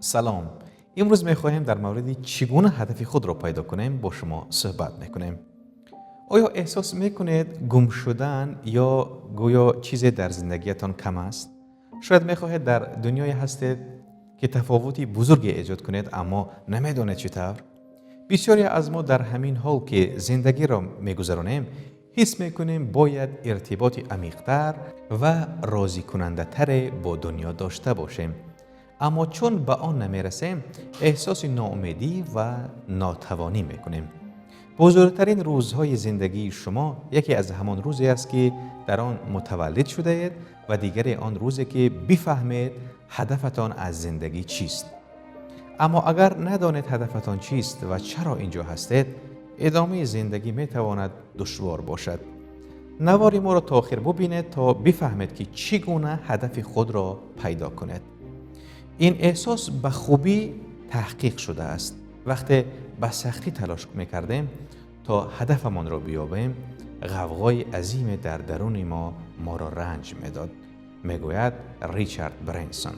Салом. Имрӯз мехоҳем дар мавриди чӣ гуна ҳадафи худро пайдо кунем бо шумо суҳбат мекунем. Оё эҳсос мекунед гум шудан ё гӯё чизе дар зиндагиятон кам аст? Шояд мехоҳед дар дунёе ҳастед, ки тафовути бузурге эҷод кунед, аммо намедонед чӣ тавр. Бисёре аз мо дар ҳамин ҳол, ки зиндагиро мегузаронем, ҳис мекунем бояд иртиботи амиқтар ва розикунандатаре бо дунё дошта бошем. Аммо чун ба он намерасем, эҳсоси ноумедӣ ва нотавонӣ мекунем. Бузургтарин рӯзҳои зиндагии шумо яке аз ҳамон рӯзе аст, ки дар он мутаваллид шудаед, ва дигаре он рӯзе, ки бифаҳмед ҳадафатон аз зиндагӣ чист. Аммо агар надонед ҳадафатон чист ва чаро инҷо ҳастед, идомаи зиндагӣ метавонад душвор бошад. Навори моро то охир бубинед, то бифаҳмед, ки чӣ гуна ҳадафи худро пайдо кунед. Ин эҳсос ба хубӣ таҳқиқ шудааст. Вақте ба сахтӣ талош мекардем, то ҳадафамонро биёбем, ғавғои азиме дар даруни мо моро ранҷ медод, мегӯяд Ричард Брэнсон.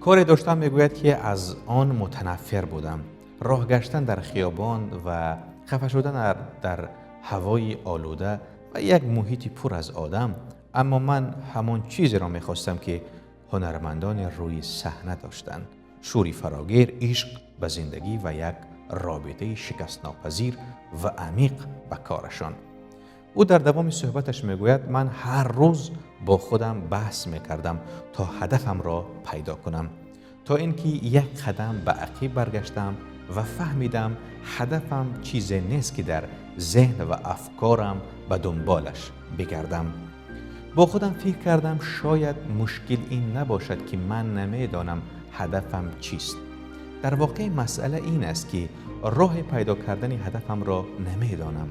Коре доштам, мегӯяд, ки аз он мутанаффир будам. Роҳ гаштан дар хиёбон ва хафа шудан дар ҳавои олуда ва як муҳити пур аз одам, аммо ман ҳамон чизеро мехостам, ки ҳунармандони рӯи саҳна доштанд: шӯри фарогир, ишқ ба зиндагӣ ва як робитаи шикастнопазир ва амиқ ба корашон. Ӯ дар давоми суҳбаташ мегӯяд: «Ман ҳар рӯз бо худам баҳс мекардам, то ҳадафамро пайдо кунам, то ин ки як қадам ба ақиб баргаштам ва фаҳмидам ҳадафам чизе нест, ки дар зеҳн ва афкорам ба дунболаш бигардам. Бо худам фикр кардам, шояд мушкил ин набошад, ки ман намедонам ҳадафам чист. Дар воқеъ масъала ин аст, ки роҳи пайдо кардани ҳадафамро намедонам».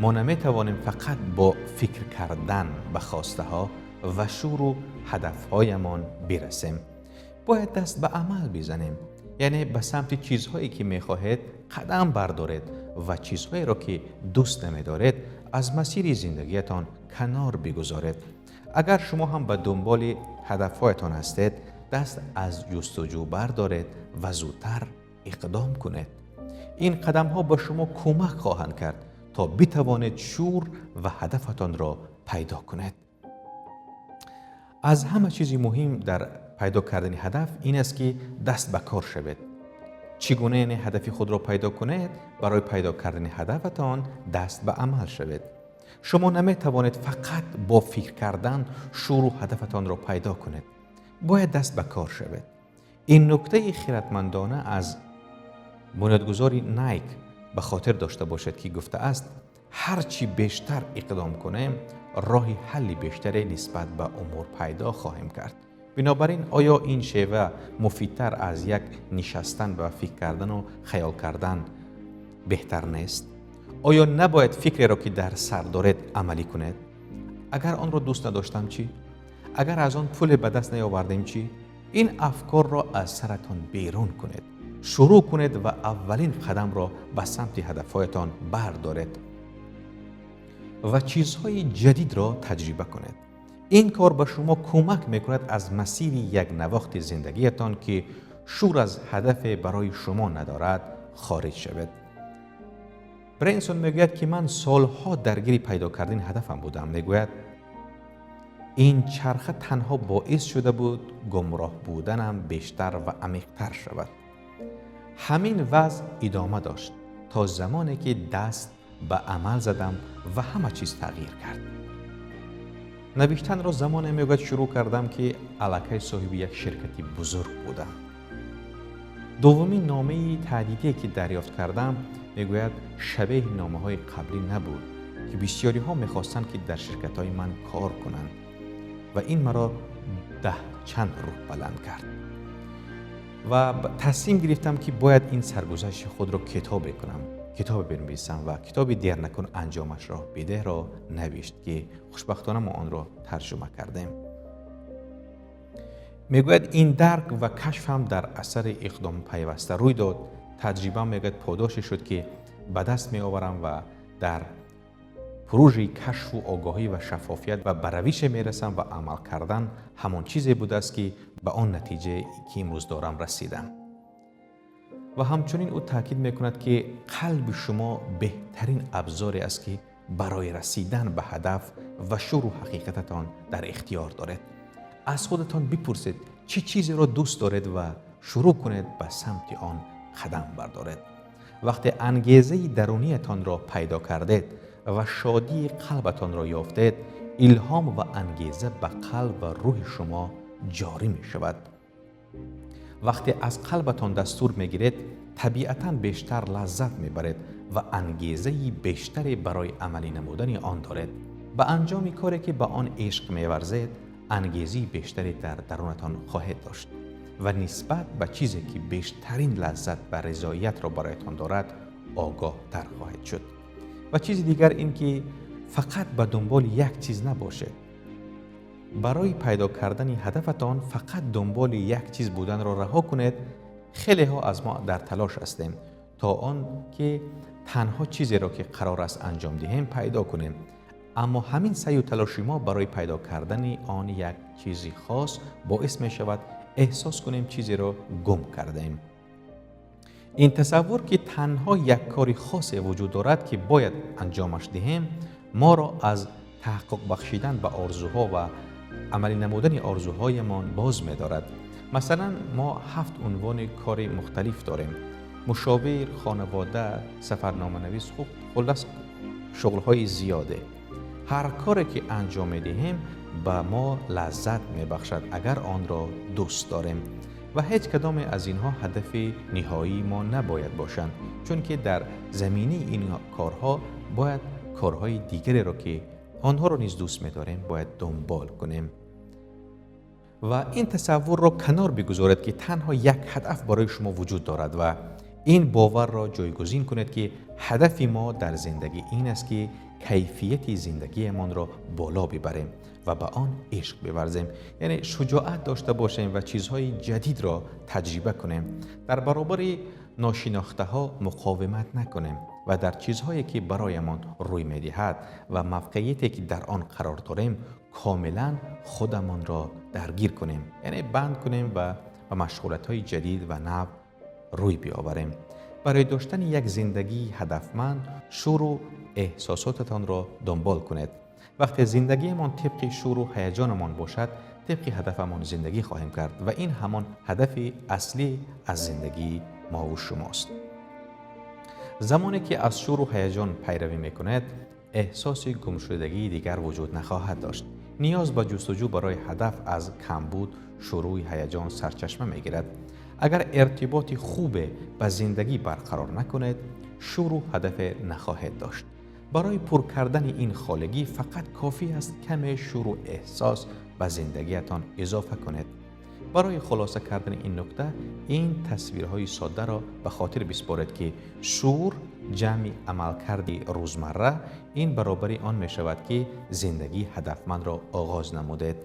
Мо наметавонем фақат бо фикр кардан ба хостаҳо ва шӯру ҳадафҳоямон бирасем. Бояд даст ба амал бизанем, яъне ба самти чизҳое, ки мехоҳед, қадам бардоред ва чизҳоеро, ки дӯст намедоред, аз масири зиндагиятон канор бигузоред. Агар шумо ҳам ба дунболи ҳадафҳоятон ҳастед, даст аз ҷустуҷӯ бардоред ва зудтар иқдом кунед. Ин қадамҳо ба шумо кӯмак хоҳанд кард, то битавонед шӯр ва ҳадафатонро пайдо кунед. Аз ҳама чизи муҳим дар пайдо кардани ҳадаф ин аст, ки даст ба кор шавед. Чӣ гуна, яъне, ҳадафи худро пайдо кунед? Барои пайдо кардани ҳадафатон даст ба амал шавед. Шумо наметавонед фақат бо фикр кардан шӯру ҳадафатонро пайдо кунед. Бояд даст ба кор шавед. Ин нуктаи хиратмандона аз бунёдгузори Найк ба хотир дошта бошед, ки гуфтааст: «Ҳар чӣ бештар иқдом кунем, роҳи ҳалли бештаре нисбат ба умур пайдо хоҳем кард». Бинобар ин, оё ин шева муфидтар аз як нишастан ва фикр кардану хаёл кардан беҳтар нест? Оё набояд фикреро, ки дар сар доред, амалӣ кунед? Агар онро дӯст надоштам чӣ? Агар аз он пуле ба даст наёвардем чӣ? Ин афкорро аз саратон берун кунед. Шурӯъ кунед ва аввалин қадамро ба самти ҳадафҳоятон бардоред ва чизҳои ҷадидро таҷриба кунед. Ин кор ба шумо кӯмак мекунад аз масири якнавохти зиндагиятон, ки шӯр аз ҳадафе барои шумо надорад, хориҷ шавед. Бренсон мегӯяд, ки ман солҳо даргири пайдо кардани ҳадафам будам. Мегӯяд, ин чарха танҳо боис шуда буд гумроҳ буданам бештар ва амиқтар шавад. Ҳамин вазъ идома дошт, то замоне ки даст ба амал задам ва ҳама чиз тағйир кард. Навиштанро замоне, мегӯяд, шурӯъ кардам, ки аллакай соҳиби як ширкати бузург будам. Дуввумин номаи таҳдидие, ки дарёфт кардам, мегӯяд, шабеҳи номаҳои қаблӣ набуд, ки бисёриҳо мехостанд, ки дар ширкатҳои ман кор кунанд, ва ин маро даҳ чанд рӯҳ баланд кард ва тасмим гирифтам, ки бояд ин саргузашти худро китобе кунам, китобе бинависам, ва китоби «Дер накун, анҷомашро бидеҳ»-ро навишт, ки хушбахтона мо онро тарҷума кардем. Мегӯяд, ин дарк ва кашфам дар асари иқдоми пайваста рӯй дод. Таҷриба, мегӯяд, подоше шуд, ки ба даст меоварам ва дар پروژه کشف و آگاهی و شفافیت و به روش میرسم و عمل کردن همان چیزی بوده است که به آن نتیجه که امروز دارم رسیدم. و همچنین او تاکید میکند که قلب شما بهترین ابزاری است که برای رسیدن به هدف و شور و حقیقتتان در اختیار دارید. از خودتان بپرسید چه چیزی را دوست دارید و شروع کنید به سمت آن قدم بردارید. وقتی انگیزه درونیتان را پیدا کردید و شادی قلبتان را یافتید، الهام و انگیزه به قلب و روح شما جاری می شود. وقتی از قلبتان دستور می گیرید، طبیعتاً بیشتر لذت می برید و انگیزه بیشتری برای عملی نمودن آن دارید. به انجام کاری که به آن عشق می ورزید، انگیزه بیشتری در درونتان خواهید داشت و نسبت به چیزی که بیشترین لذت و رضایت را برایتان دارد آگاه تر خواهید شد. و چیز دیگر این که فقط به دنبال یک چیز نباشید. برای پیدا کردن هدفتان فقط دنبال یک چیز بودن را رها کنید. خیلی ها از ما در تلاش هستیم تا آن که تنها چیزی را که قرار است انجام دهیم پیدا کنیم، اما همین سعی و تلاش ما برای پیدا کردن آن یک چیزی خاص باعث می شود احساس کنیم چیزی را گم کردیم. این تصور که تنها یک کاری خاص وجود دارد که باید انجامش دهیم، ما را از تحقق بخشیدن به آرزوها و عملی نمودن آرزوهایمان باز می دارد. مثلا ما 7 عنوان کار مختلف داریم: مشاور، خانواده، سفرنامه نویس، خوب خلاص شغلهای زیاده. هر کاری که انجام می دهیم به ما لذت می بخشد اگر آن را دوست داریم و هیچ کدام از اینها هدف نهایی ما نباید باشند، چون که در زمینه این کارها باید کارهای دیگری را که آنها را نیز دوست می‌داریم باید دنبال کنیم. و این تصور را کنار بگذارید که تنها یک هدف برای شما وجود دارد و این باور را جایگزین کنید که هدف ما در زندگی این است که کیفیت زندگیمان را بالا ببریم و به آن عشق بورزیم، یعنی شجاعت داشته باشیم و چیزهای جدید را تجربه کنیم، در برابر ناشناخته ها مقاومت نکنیم و در چیزهایی که برایمان روی می‌دهد و موقعیتی که در آن قرار داریم کاملا خودمان را درگیر کنیم، یعنی بند کنیم و به مشغولیت‌های جدید و نو روی بیاوریم. برای داشتن یک زندگی هدفمند، شور و احساساتتان را دنبال کنید. وقتی زندگیمان طبق شور و هیجانمان باشد، طبق هدفمان زندگی خواهیم کرد و این همان هدف اصلی از زندگی ما و شماست. زمانی که از شور و هیجان پیروی میکند، احساس گمشدگی دیگر وجود نخواهد داشت. نیاز به جستجو برای هدف از کمبود شروع هیجان سرچشمه میگیرد. اگر ارتباط خوب به زندگی برقرار نکند، شور و هدف نخواهد داشت. برای پر کردن این خالگی فقط کافی است کم شور و احساس به زندگیتان اضافه کنید. برای خلاصه کردن این نکته، این تصویرهای ساده را به خاطر بسپارید که شور جمع عملکرد روزمره این برابر آن می شود که زندگی هدفمند را آغاز نمودید.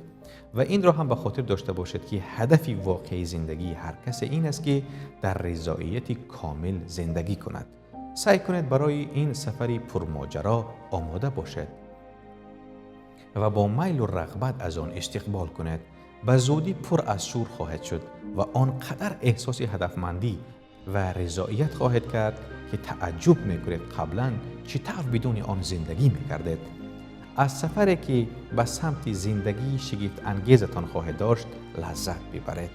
و این را هم به خاطر داشته باشید که هدف واقعی زندگی هر کس این است که در رضایت کامل زندگی کند. سعی کنید برای این سفر پرماجرا آماده باشید و با میل و رغبت از آن استقبال کنید. به زودی پر از شور خواهد شد و آنقدر احساس هدفمندی و رضایت خواهد کرد که تعجب میکنید قبلا چطور بدون آن زندگی میکردید. از سفری که به سمت زندگی شگفت انگیزتان خواهد داشت لذت ببرید.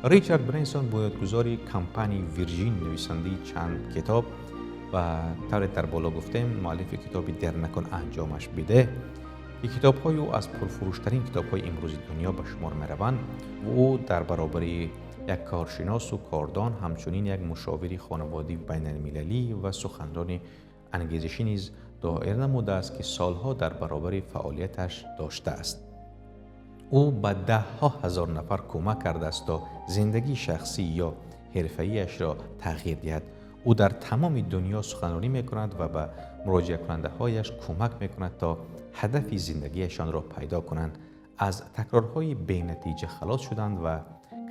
ریچارد برنسون، بنیانگذار کمپانی ویرجین، نویسنده چند کتاب و طور در بالا گفتیم مؤلف کتاب در نکن انجامش بده، که کتاب‌های او از پرفروشترین کتاب‌های امروز دنیا به شمار می‌روند و او در برابر یک کارشناس و کاردان، همچنین یک مشاور خانوادگی بین‌المللی و سخنران انگیزشی نیز دایر نموده است که سالها در برابر فعالیتش داشته است. او به ده ها هزار نفر کمک کرده است تا زندگی شخصی یا حرفه‌ایش را تغییر دهد. او در تمام دنیا سخنرانی می‌کند و به مراجعه کننده هایش کمک می‌کند تا هدف زندگیشان را پیدا کنند، از تکرارهای بی‌نتیجه خلاص شدند و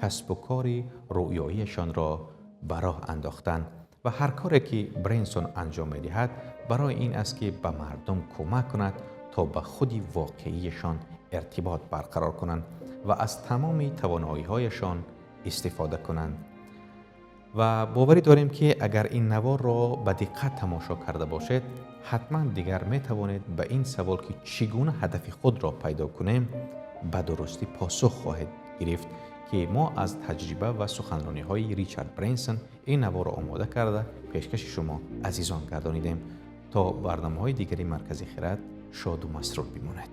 کسب و کار رویاییشان را به راه انداختند. و هر کاری که برنسون انجام می‌دهد барои ин аст, ки ба мардум кӯмак кунад, то ба худи воқеиашон иртибот барқарор кунанд ва аз тамоми тавоноиҳояшон истифода кунанд. Ва боварӣ дорем, ки агар ин наворро ба диққат тамошо карда бошед, ҳатман дигар метавонед ба ин савол, ки чӣ гуна ҳадафи худро пайдо кунем, ба дурустӣ посух хоҳед гирифт, ки мо аз таҷриба ва суханрониҳои Ричард Брэнсон ин наворро омода карда, пешкаши шумо азизон гардонидем. То барномаҳои дигари Маркази Хирад, шоду масрур бимонед.